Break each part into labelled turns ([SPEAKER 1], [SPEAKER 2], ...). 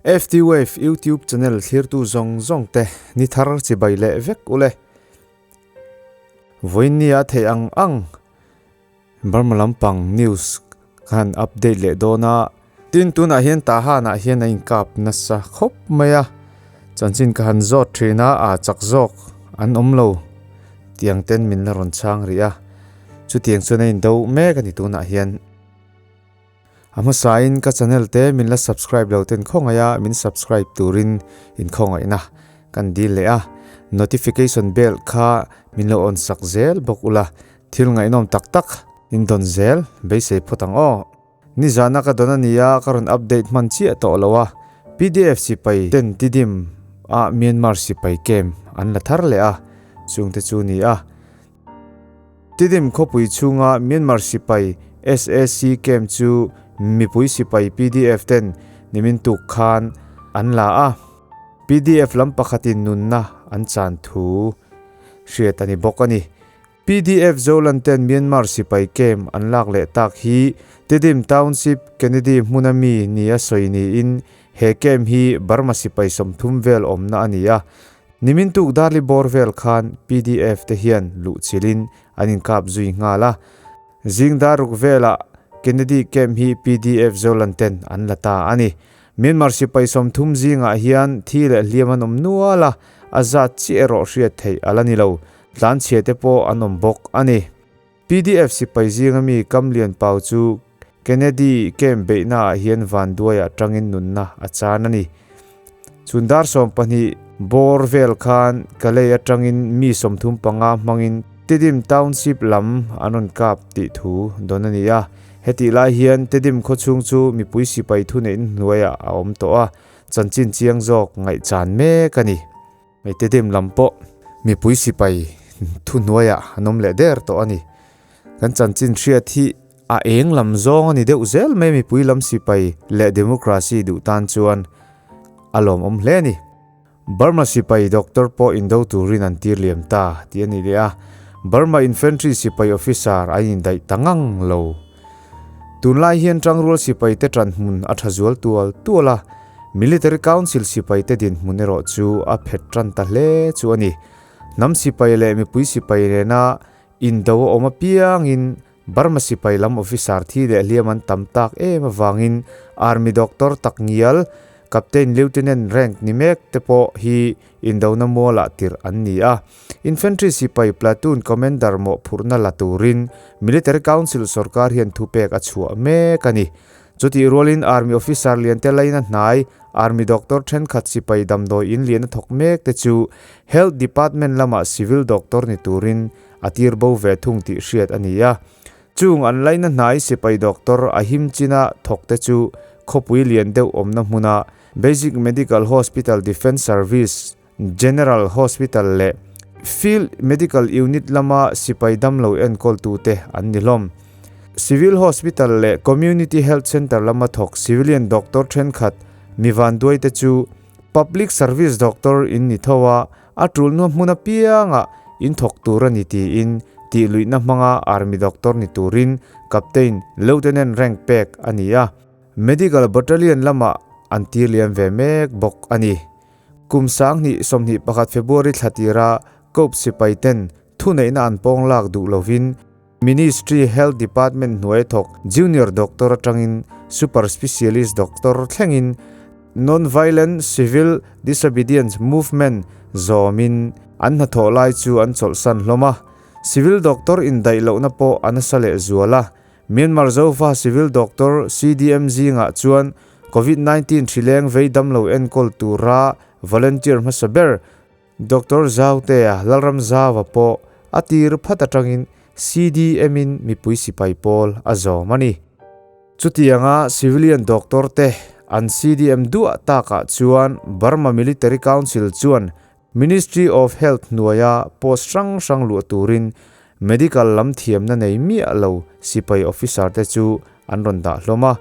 [SPEAKER 1] FT Wave YouTube channel thlirtu zawng zawng te ni thar chibai leh vek ule. Vawiin nia theih ang ang Burma lampang news ka han update leh dawn a. Tin tunah hian Tahan ah hian a inkap nasa khawp mai a, chanchin ka han zawt thin a, aa chak zawk an awm lo tiang ten min la rawn chhang rih a, chutiang chuan a indo mek a ni tunah hian. A hmasain ka channel te min la subscribe lo ten khawngaih a, min subscribe turin inkhawngaihna kan dil leh a, notification bell kha min lo on sak zel bawk ula, thil ngaihnawm tak tak in dawn zel beisei phawt ang aw. Nizana ka dawn a nia ka rawn update hman chiah tawh lo a, pdf sipai ten Tidim ah Myanmar sipai camp an la thar leh a, chungte chu ni a. Tidim khawpui chhunga Myanmar sipai SAC camp chu mipui sipai pdf ten nimin tuk khan an la a, pdf lam pakhatin nunna an chan thu hriat a ni bawk a ni. Pdf Zolan ten Myanmar sipai camp an lak leh tak hi Tedim Township Kennedy hmuna mi nia sawi niin he camp hi Burma sipai 30 vel awmna a ni a. Nimin tuk Darli bawr vel khan pdf te hian luhchilhin an inkap zui nghal a. Zing dar ruk velah Kennedy camp hi pdf Zolan ten an la ta a ni. Myanmar sipai 30 zingah hian thi leh hliam an awm nual a, a zat chiah erawh hriat theih a la ni lo. Tlanchhia te pawh an awm bawk a ni. Pdf sipai zinga mi Kamlian Pau chu Kennedy camp beihnaah hian vanduaiah tangin nunna a chan a ni. Chhun dar 12 bawr vel khan Kalay atangin mi 35 hmangin Tedim Township lam an rawn kap tih thu dawn a ni a. Hetih lai hian Tedim khawchhung chu mipui sipai thuneihna hnuaiah a awm tawh a, chanchin chiang zawk ngaihchan mek a ni. Hei Tedim lam pawh mipui sipai thuhnuaiah an awm leh der tawh a ni. Kan chanchin hriat hi a eng lam zawng a ni deuh zel mai mipui lam sipai leh democracy duh tan chuan a lawmawm hle a ni. Burma sipai doctor pawh indo turin an tir liam ta tih a ni leh a, Burma infantry sipai officer an indaih ta ngang lo. Tunlai hian Tangrual sipai te tan hmun a tha zual tual tual a, Military Council sipai te dinhmun erawh chu a phet tan ta hle chu a ni. Hnam sipai leh mipui sipai nena indo a awm apiangin Burma sipai lam officer thi leh hliam an tam tak em avangin Army doctor tak ngial Captain Lieutenant rank ni mek te pawh hi indona mualah tirh an ni a. Infantry sipai platoon commander mawhphurhna la turin Military Council sorkar hian thupek a chhuah mek a ni. Chutih rualin Army officer lian te laina hnai, Army doctor thenkhat sipai damdawi in lian a thawk mek te chu Health Department lamah civil doctor ni turin a tir bo ve thung tih hriat a ni a. Chung an laina hnai sipai doctor a him china thawk te chu khawpui lian deuh awmna hmuna Basic Medical Hospital Defence Service, General Hospital leh Field Medical Unit lama sipai damlo enkawltute an ni hlawm. Civil Hospital leh Community Health Centre lama thawk civilian doctor thenkhat mi vanduaite chu Public Service Doctor in ni tho a, a tulna hmun apiangah in thawk tur a ni tiin tihluihna hmanga Army Doctor ni turin Captain, Lieutenant rank pek a ni a. Medical Battalion lamah an tir liam ve mek bawk a ni. Kum 2021 February thla tira Cope sipai ten thuneihna an pawng lak duh lovin Ministry Health Department hnuai thawk Junior Doctor atangin Super Specialist Doctor thlengin Non-Violent Civil Disobedience Movement zawmin an hnathawh lai chu an chawlhsan hlawm a. Civil Doctor indaih lohna pawh a nasa lehzual a. Myanmar Zofa Civil Doctor CDM zingah chuan Covid-19 hrileng vei damlo enkawl tura volunteer hmasa ber Doctor Zautea Lalram Zaua pawh a tir phat atangin CDM-in mipui sipai pawl a zawm a ni. Chutianga civilian doctor te an CDM duah takah chuan Burma Military Council chuan Ministry of Health hnuaia post hrang hrang luah turin medical lam thiamna nei miah lo sipai officer te chu an rawn dah hlawm a.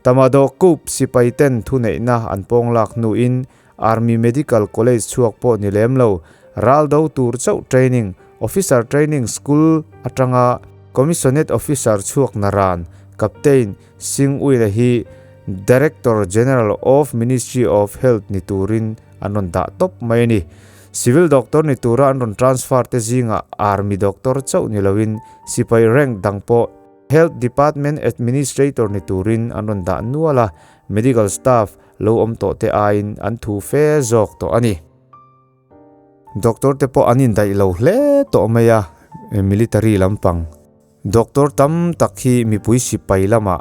[SPEAKER 1] Tamadaw Coup sipai ten thuneihna an pawng lak hnuin Army Medical College chhuak pawh ni lem lo, ral do tur chauh training, Officer Training School atanga Commissioned Officer chhuak naran Captain Singh Uila hi Director General of Ministry of Health ni turin an rawn dah tawp mai a ni. Civil doctor ni tura an rawn transfer te zingah Army doctor chauh ni loin sipai rank dang pawh Health Department Administrator ni turin an rawn dah nual a, medical staff lo awm tawh te aiin an thu fe zawk tawh a ni. Doctor te pawh an indaih lo hle tawh mai a, military lampang doctor tam tak hi mipui sipai lamah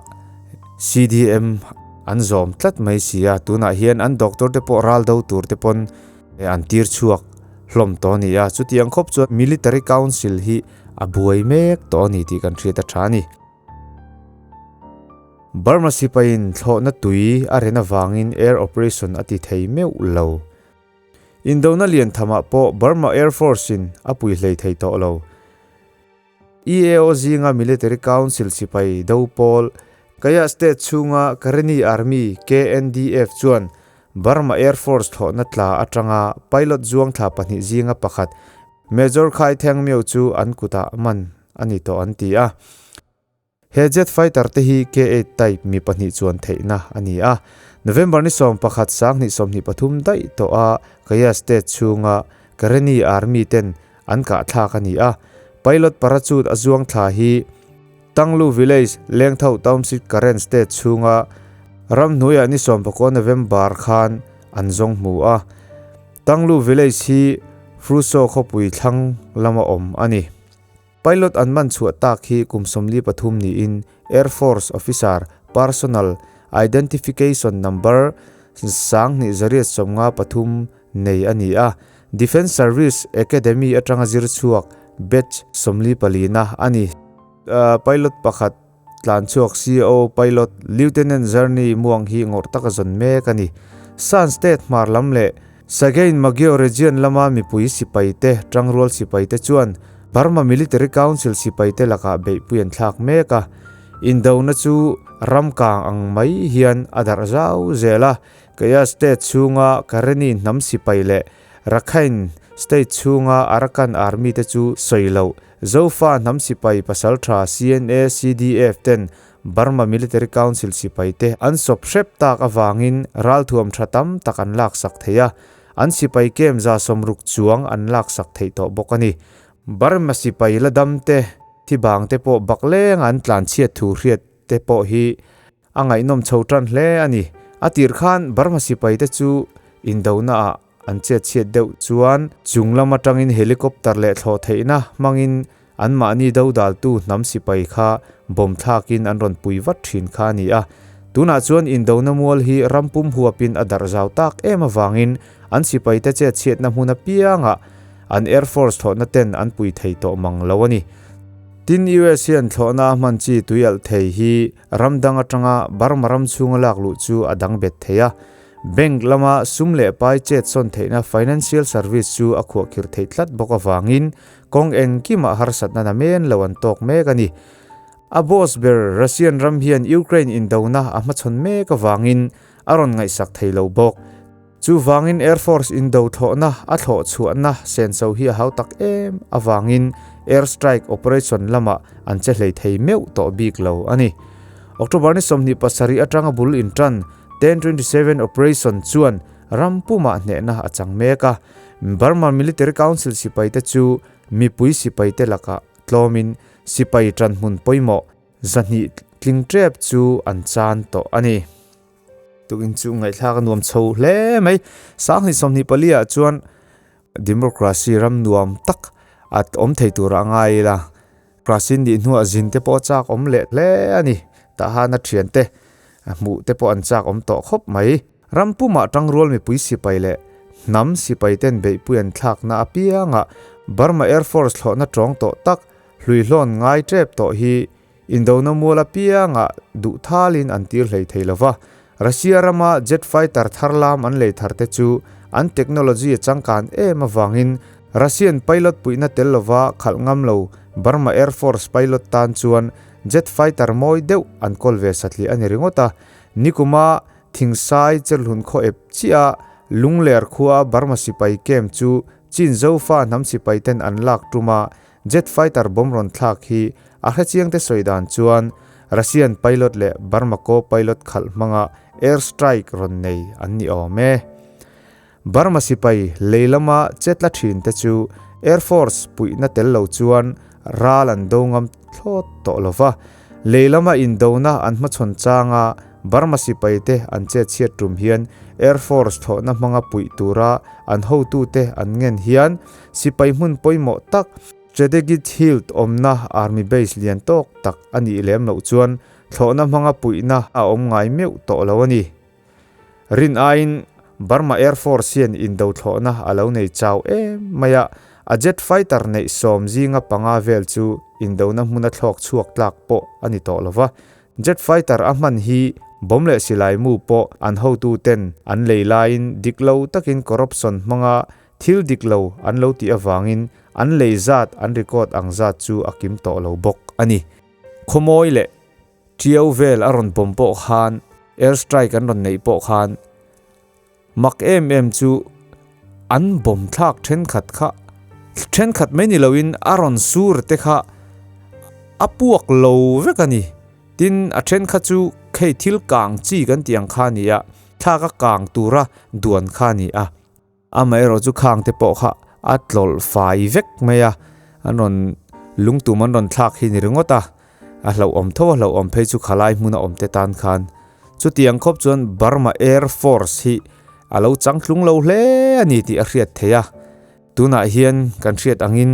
[SPEAKER 1] CDM an zawm tlat mai si a, tunah hian an doctor te pawh ral do tur te pawn an tir chhuak hlawm tawh a ni a, chutiang khawp chuan military council hi a buai mek tawh a ni tih kan hriat a tha a ni. Burma sipaiin thlawhna tui a ren avangin air operation a ti thei meuh lo. Indona lian thamah pawh Burma Air Force-in a pui hlei thei tawh lo. EAO zinga Military Council sipai do pawl, Kayah State chhunga Karenni Army, KNDF, chuan Burma Air Force thlawhna tla atanga pilot zuangthla pahnih zinga pakhat, Major Khai Theng Myo chu an kutah man a ni tawh an ti a. He jet fighter te hi K-8 type mi pahnih chuan theihna a ni a. November ni 11 2023 daih tawh a Kayah State chhunga Karenni Army ten an kah thlak a ni a. Pilot parachute a zuang thla hi Tanglu Village, Lengtho Township Karen State chhunga ramhnuaiah ni 19 November khan an zawng hmu a. Tanglu Village hi Fruso khawpui thlang lama awm a ni. Pilot an man chhuah tak hi kum 43 niin Air Force Officer Personal Identification Number 2193 nei a ni a, Defence Service Academy atanga zir chhuak batch 44 na a ni. Pilot pakhat tlan chhuak CO Pilot Lieutenant Zarni Muang hi ngawrh taka zawn mek a ni. Shan State hmar lam leh Sagaing Magyo Region lama mipui sipaite, tangrual sipaite chuan Burma Military Council sipaite lakah beihpui an thlak mek a. Indona chu ram kang ang mai hian a darh zau zel a. Kayah State chhunga Karenni hnam sipai leh Rakhine State chhunga Arakan Army te chu sawi loh. Zofa hnam sipai pasal tha CNA, CDF ten Burma Military Council sipai te an sawp hrep tak avangin ralthuam tha tam tak an laksak thei a, an sipai kem 60 chuang an laksak theih tawh bawk a ni. Burma sipai la dam te, thi bang te pawh bak lenga an tlan chhiat thu hriat te pawh hi a ngaihnawm chho tan hle a ni. A tir khan Burma sipai te chu indona ah An chet chhiat deuh chuan chung lam atangin helicopter leh thlawh theihna hmangin anmahni dodaltu hnam sipai kha bomb thlakin an rawn pui vat thin kha a ni a. Tunah chuan indona mual hi ram pum huapin a darh zau tak em avangin an sipaite chet chhiatna hmun apiangah an Air Force thlawhna ten an pui thei tawh mang lo a ni. Tin, US hian thlawhna a hman chi tuialh thei hi ram dang atanga Burma ram chhunga lak luh chu a dang bet thei a. Bank lama sum leh pai chet sawn theihna financial service chu a khuahkhirh theih tlat bawk avangin kawng engkimah harsatna na men lo an tawk mek a ni. A boss ber Russian ram hian Ukraine indona a hmachhawn mek avangin a rawn ngaihsak thei lo bawk. Chuvangin Air Force indo thlawhna a thlawh chhuahna senso hi a hau tak em avangin air strike operation lamah an che hlei thei meuh tawh bik lo a ni. October ni 27 atanga bul intan 1027 operation chuan ram pumah hnehna a chang mek a, Burma Military Council sipaite chu mipui sipaite lakah tlawmin sipai tanhmun pawimawh 200 tling tep chu an chan tawh a ni. Tukin chu ngaihthlak a nuam chho hle mai. 2024 ah chuan democracy ram nuam tak a awm thei tur a ngai ila. Krasin nih hnuah zin te pawh a chak awm leh hle a ni. Tah han a thian te hmuh te pawh an chak awm tawh khawp mai. Ram pumah tangrual mipui sipai leh hnam sipai ten beihpui an thlakna apiangah Burma Air Force thlawhna tawng tawh tak hluihlawn ngai tep tawh hi indona mual apiangah duh thalin an tir hlei thei lova. Russia rama jet fighter thar lam an lei thar te chu an technology a changkan em avangin Russian pilot puihna tel lova khalh ngam lo Burma Air Force pilot tan chuan jet fighter mawi deuh an kawl ve satliah a ni ringawt a. Nikuma Thingsai Cherhlun khaw ep chiah Lungler khua Burma sipai camp chu Chin Zofa hnam sipai ten an lak tuma jet fighter bomb rawn thlak hi a hrechiang te sawi dan chuan Russian pilot leh Burma co-pilot khalh hmanga air strike rawn nei an ni awm e. Burma sipai lei lama chetla thin te chu Air Force puihna tel lo chuan ral an do ngam thlawt tawh lo va. Lei lama indona an hmachhawn changa Burma sipai te an chet chhiat tum hian Air Force thlawhna hmanga puih tura an hotute an ngen hian sipai hmun pawimawh tak Strategic Hill awmna Army base lian tawk tak a nih lem loh chuan thlawhna hmanga puihna a awm ngai meuh tawh lo a ni. Rin aiin Burma Air Force hian indo thlawhna a lo nei chau em mai a, a jet fighter neih sawm zinga panga vel chu indona hmuna thlawk chhuak tlak pawh a ni tawh lo va. Jet fighter a hman hi bomb leh silai mu pawh an hotuten an lei laiin dik lo takin corruption hmanga thil dik lo an lo tih avangin an lei zat an record ang zat chu a kim tawh lo bawk a ni. Khawmawi leh Ṭiau vel a rawn pawm pawh khan, air strike an rawn neih pawh khan mak em em chu an bawm thlak ṭhenkhat kha ṭhenkhat mai ni loin a rawn sur te kha a puak lo vek a ni. Tin, a ṭhenkhat chu khei thil kang chi kan tih ang kha a ni a, thlak a kang tura duan kha a ni a. Amaherawh chu khang te pawh kha a tlawlh fai vek mai a, an rawn lungtum an rawn thlak hi ni ringawt a, a hlauhawm tho a hlauhawm phei chu khalai hmuna awm te tan khan. Chutiang khawp chuan Burma Air Force hi a lo changtlung lo hle a ni tih a hriat theih a, tunah hian kan hriat angin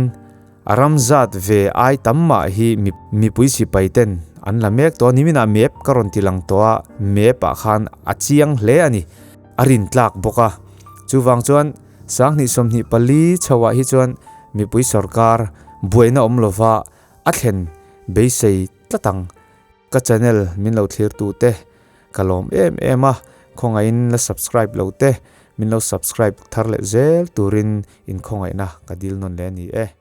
[SPEAKER 1] a ram zat ve ai tam mah hi mipui sipai ten an la mek tawh a, niminah map ka rawn ti lang tawh a, map ah khan a chiang hle a ni. A rin tlak bawk a. Chuvang chuan 2024 chhoah hi chuan mipui sorkar buaina awm lova a thlen beisei tlat ang. Ka channel min lo thlir tu te ka lawm em em a, khawngaihin la subscribe lo te min lo subscribe thar leh zel turin in khawngaihna ka dil nawn leh a ni e.